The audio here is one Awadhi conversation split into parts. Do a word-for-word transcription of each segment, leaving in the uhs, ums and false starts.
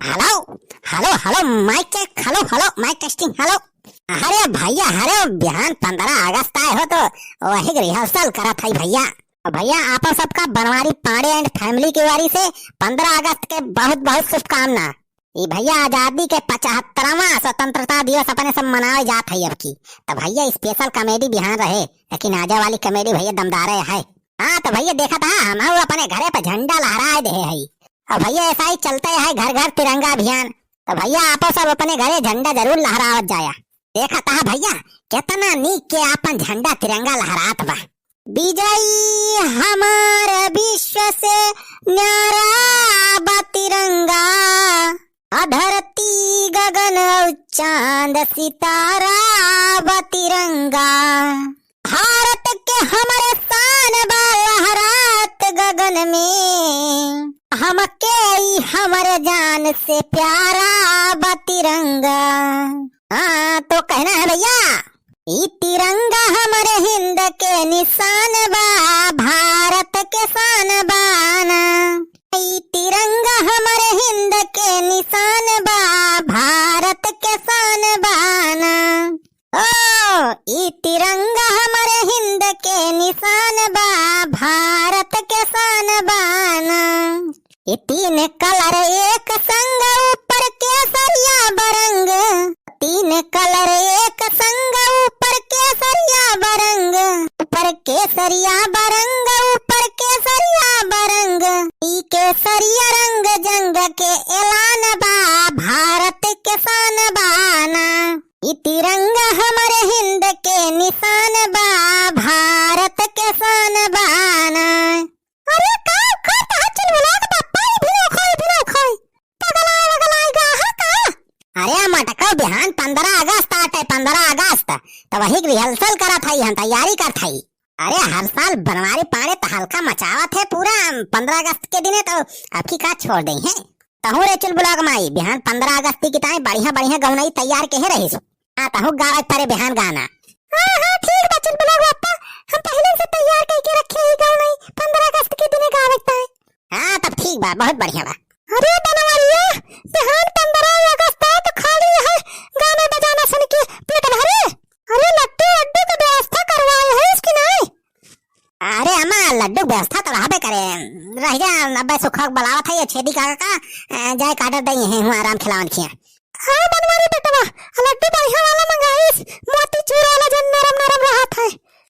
Hello, hello, hello, mic check, hello, hello, mic testing, hello। अरे भइया, अरे बिहान पन्द्रह अगस्त आए हो तो वही rehearsal करत हई भइया। भइया, आपन सबका बनवारी पांडे and family की ओरी से पन्द्रह अगस्त के बहुत बहुत शुभकामना। ई भइया, आजादी के पचहत्तरवाँ स्वतंत्रता दिवस अपने सब मनावे जात हई अब की। त भइया, special comedy बिहान रहे, लेकिन आजा वाली comedy भइया दमदारे है। हाँ, त भइया, देखत हा, हमहू अपने घरे पे झंडा लहराए देहे हई। अब भइया, ऐसा ही चलते है, घर घर तिरंगा अभियान। त भइया, आपो सब अपने घरे झंडा जरूर लहरावत जाया। देखत हा भइया, केतना नीक के आपन झंडा तिरंगा लहरात बा। विजयी हमार विश्व से न्यारा बा तिरंगा, आ धरती गगन अउ चांद सितारा बा तिरंगा। भारत के हमरे शान बा लहरात गगन में, हमके ई हमरे जान से प्यारा बा तिरंगा। हाँ, तो कहना है भइया, ई तिरंगा हमरे हिंद के निशान बा, भारत के शान बा ना। ई तिरंगा हमरे हिंद के निशान बा, भारत के शान बा ना। ओ, ई तिरंगा हमरे हिंद के निशान बा, भारत के शान बा ना। ई तीन colour एक संग ऊपर केसरिया बरंग, तीन colour एक संग ऊपर केसरिया बरंग, ऊपर केसरिया बरंग, ऊपर केसरिया बरंग। ई केसरिया रंग जंग के ऐलान बा, भारत के शान बा ना। ई तिरंगा हमरे हिंद के निशान बा, भारत के शान बा ना। अरे का करत हा चुलबुला के बापा, ई भी ना खाई, ई भी ना खाई। पगलाए वगलाए गा हा का? अरे मटको, बिहान पन्द्रह अगस्त आटे, पन्द्रह अगस्त। त वही rehearsal करत हई, हम तैयारी करत हई। अरे हर साल बनवारी पांडे त हल्का मचावत है पूरा पन्द्रह अगस्त के दिने, त अब की का छोड़ देई है। तहूँ रे चुलबुला के माई, बिहान पन्द्रह अगस्त की ताई बढ़िया बढ़िया गौनई तैयार केहे रहिस। हाँ, तहूँ गावे परे बिहान गाना। हाँ, हाँ, ठीक बा चुलबुला बापा, हम पहिले से तैयार कइके रखे ही गौनई पन्द्रह अगस्त के दिने गावे ताई। हाँ, तब ठीक बा, बहुत बढ़िया बा। अरे बनवारिया, बिहान पन्द्रह अगस्त है तो खाली है गाना बजाना सुन के पेट भरे। अरे लड्डू वड्डू के व्यवस्था करवाए है इसकी नहीं? अरे अम्मा, लड्डू के व्यवस्था तो रहबे करे, रह जा, अब्बे सुखा के बुलावत है ये छेदी काका का, अ, जाए के order दई है हुआ आराम खिलावन खिया। हाँ बनवारी बेटवा, लड्डू बढ़िया वाला मंगाइस, मोतीचूर वाला जन नरम नरम रहत है।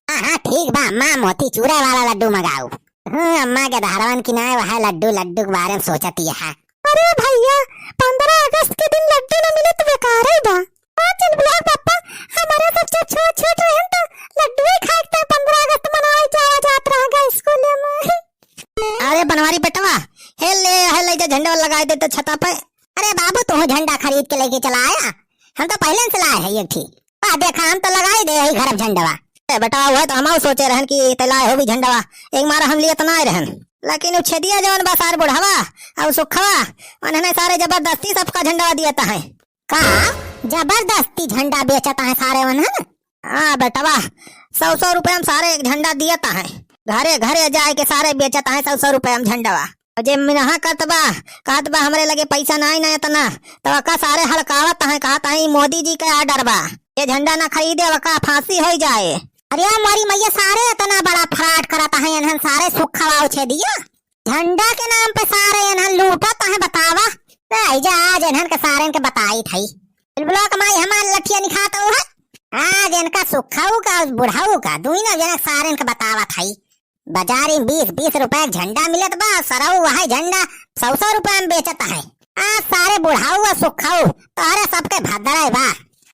हाँ, हाँ, ठीक बा अम्मा, मोतीचूरे वाला लड्डू मंगाऊ। हाँ, अम्मा के धारवन की नाय वह लड्डू, लड्डू के बारे में सोचत ही है। अरे भइया, पन्द्रह अगस्त के दिन लड्डू न मिले तो बेकार ही बा। हाँ, चुलबुला बापा, हमारे सब जब छोट छोट रहन तो लड्डू ही खाए के पन्द्रह अगस्त मनावे जावा जात रहा गा स्कूल में। अरे बनवारी बेटवा, हे ले, हे ले जा झंडा लगाए दे तो छता पे। अरे बाबू, तू झंडा खरीद के लेके चला आया, हम तो पहिले से लाए है एक ठी। आ देखा, हम तो लगाई दे यही घर में झंडवा। ए बेटा, वह तो हम सोचे रहन कि ते लाए होबी झंडवा, एक मारा हम लिए तो ना आए रहन, लेकिन उ छेदिया जवन बा सार बुढ़वा अउ सुखवा, उन्होंने सारे जबरदस्ती सबका झंडवा दिया है। का जबरदस्ती झंडा बेचत है सारे उन्हन? हाँ बेटवा, सौ सौ रुपया में सारे एक झंडा दिया है, घरे घरे जाए के सारे बेचत है सौ सौ रुपया में झंडवा। और जे मिनहा करत बा, कहत बा हमरे लगे पैसा नाई ना इतना, तो ओका सारे हड़कावत हैं, कहत हैं ई मोदी जी के order बा, ये झंडा ना खरीदे ओका फांसी हो जाए। अरे मोरी मैया, सारे इतना बड़ा fraud करत हैं, इन्हन सारे सुखवा उछे दिया, झंडा के नाम पे सारे इन्हन लूटत हैं, बतावा। रह जा, आज इन्हन के सारे के बताई थई। चुलबुला के माई हमार लठिया निखात हो है, आज इनका सुखऊ का बुढ़ऊ का दुइनो जनक सारे के बतावत हई। बाजारी में बीस बीस रुपया के झंडा मिलत बा, सरऊ वही झंडा सौ सौ रुपया में बेचत है। आ सारे बुढ़ाऊ आ सुखाऊ तोहरे सबके भद्दड़े बा।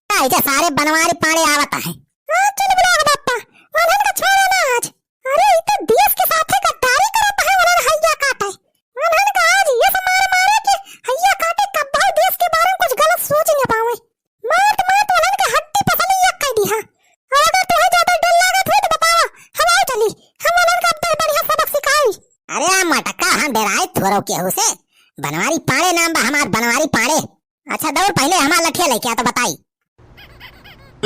आ इजे सारे बनवारी पाड़े आवत है। हाँ, चुलबुला के बप्पा, उन्हन का छोड़े ना आज। अरे, ई तो देश के साथे गद्दारी करत है, उन्हन हैया काटे। उन्हन का आज ये से मारे मारे के हैया काटे, कब्बहू देश के बारे में कुछ गलत सोच न पावे। मात मात उन्हन के हड्डी पसली एक कर दिहा। और अगर तुहे ज्यादा डर लागत हो तो बतावा, हम आओ चली, हम उन्हन का अब तक बढ़िया सबक सिखाई। अरे आ मटका, हम डेराए थोरो केहू से। बनवारी पाड़े नाम बा हमार, बनवारी पाड़े। अच्छा दौड़, पहले हमार लठिया लेके आ तो बताई।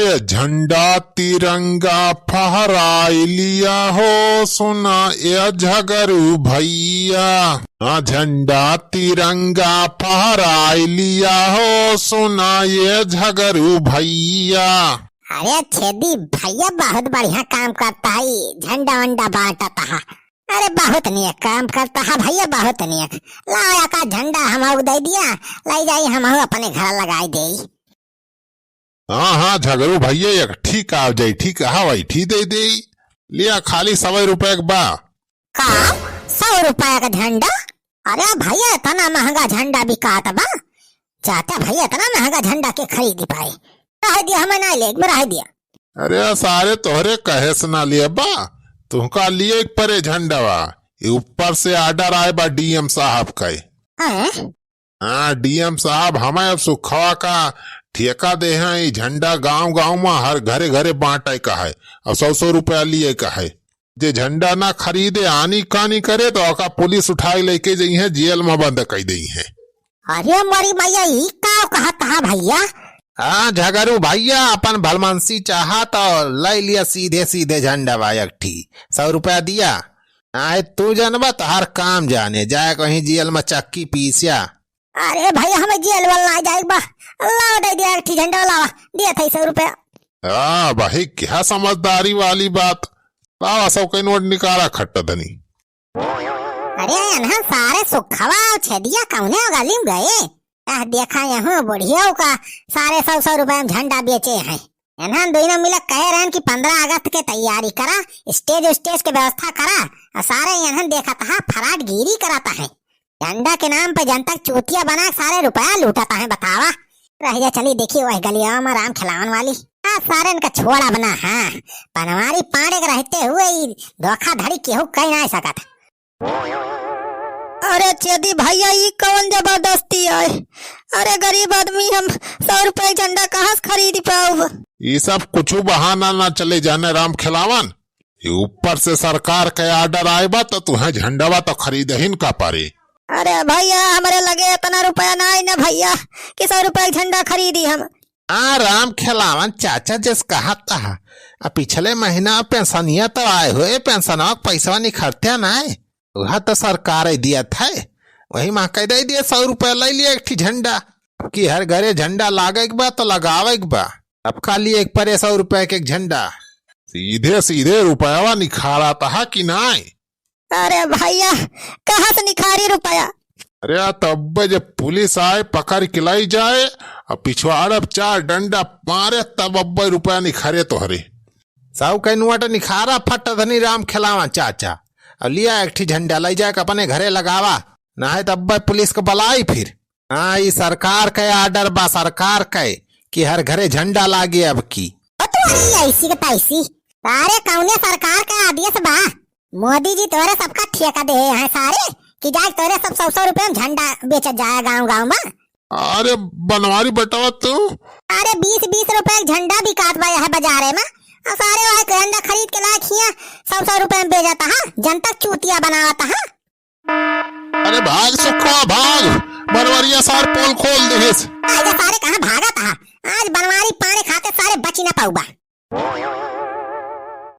ए झंडा तिरंगा फहराई लिया हो, सुना ए झगरू भैया। हाँ, झंडा तिरंगा फहराई लिया हो, सुना ए झगरू भैया। अरे छेदी भैया, बहुत बढ़िया काम करता है, ई झंडा वंडा बांटता है। अरे बहुत निक काम करता है भैया, बहुत निक। लाओ, एका झंडा हमहू दे दिया, ले जाई, हमहू अपने घर लगाई देई। हाँ, हाँ, झगरू भैया, एक ठीक आ जाई, ठीक, हाँ भाई, ठीक दे दे। लिया, खाली सौ रुपया के बा। का? सौ रुपया का झंडा? अरे भैया, इतना महंगा झंडा बिकात बा? चाचा भैया, इतना महंगा झंडा के खरीदी पाए? रह दिया, हमें ना लेब, रह दिया। अरे सारे, तोहरे कहे से ना लिए बा, तुहका लिए के परे झंडवा। ये ऊपर से order आए बा DM साहब का। हैं? हाँ, DM साहब, हमें अब सुखवा का ठेका दे हैं, ई झंडा गांव गांव में हर घरे घरे बांटे का है, और सौ सौ रुपया लिए का है। जे झंडा ना खरीदे, आनी कानी करे, तो ओका पुलिस उठाए लेके जइहें, जेल में बंद कई देइहें। अरे मोरी मैया, ई का कहत हा भैया? हाँ झगरू भैया, अपन भलमनसी चाहा तो ले लिया सीधे सीधे झंडवा एक ठी, सौ रुपया दिया। आए तू जनबा, तोहार काम जाने, जाए कहीं जेल में चक्की पीस्या। अरे भैया, हमें जेल वाला ना जाए बा, लावा दे दिया एक ठी झंडा, लावा, दिया था सौ रुपया। हाँ भाई, क्या समझदारी वाली बात। लावा, सौ के नोट निकाला खट्टा धनी। अरे एनहन सारे सुखवा और छेदिया कौने गली में गए? आह, देखा यहूँ बुढ़ियो का सारे सौ सौ रुपया में झंडा बेचे हैं। एनहन दोनों मिलक कहे रहन कि पन्द्रह अगस्त के तैयारी करा, stage stage के व्यवस्था करा, और सारे एनहन देखत हा फराटगिरी करत हैं। झंडा के नाम पे जनता के चूतिया बना के सारे रुपया लूटत हैं, बतावा। रह जा, चली देखी वही गलिया में राम खिलावन वाली। आ सारे इनका छोड़ा बना, हाँ, बनवारी पांड़े के रहते हुए ई धोखाधड़ी केहू कही ना सकत। अरे छेदी भैया, ई कौन जबरदस्ती है? अरे गरीब आदमी, हम सौ रुपया झंडा कहाँ से खरीद पाउब? ई सब कुछ बहाना ना चले जाने राम खिलावन। ई ऊपर से सरकार के order आए बा, तो तुहें झंडवा तो खरीदहिन का परे। अरे भैया, हमरे लगे इतना रुपया ना आई ना भैया कि सौ रुपया के झंडा खरीदी हम। आ राम खिलावन चाचा, जस कहत हा, आ पिछले महीना पेंशनिया तो आए हुए, पेंशनवा के पैसवा निखरते ना है, वह तो सरकार ही दिया था, वही माँ कह दे दिए, सौ रुपया ले लिया एक ठी झंडा। अब की हर घरे झंडा लागे के बा तो लगावे के बा। अब का लिए एक परे सौ रुपया के एक झंडा। सीधे सीधे रुपयावा निखारत हा कि नाय? अरे भैया, कहाँ से निखारी रुपया? अरे, तब जब पुलिस आए, पकड़ के लाई जाए, और पिछवाड़ब चार डंडा मारे, तब अब्बे रुपया निखरे तोहरे। सौ के नोट निखारा फट धनी राम खिलावन चाचा, और लिया एक ठी झंडा, लाई जाके अपने घरे लगावा, ना है तब पुलिस को बुलाई फिर। हाँ, ई सरकार के order बा, सरकार के, कि हर घरे झंडा लागे अब की। ओ तुम्हारी ऐसी के तैसी, अरे कौने सरकार का आदेश बा? मोदी जी तोहरे सबका ठेका दे हैं सारे, कि जाए तोहरे सब सौ सौ रुपया में झंडा बेचत जाए गांव गांव में। अरे बनवारी बेटवा तू। अरे बीस बीस रुपया के झंडा बिकात बा यह बाजारे में, और सारे वह झंडा खरीद के लाए खिया सौ सौ रुपया में बेचत हा, जनता चूतिया बनावत हा। अरे भाग सुखवा भाग, बनवरिया सार पोल खोल दिहिस। आजा सारे कहाँ भागत हा, आज बनवारी पाने खाते सारे बची ना पाउबा।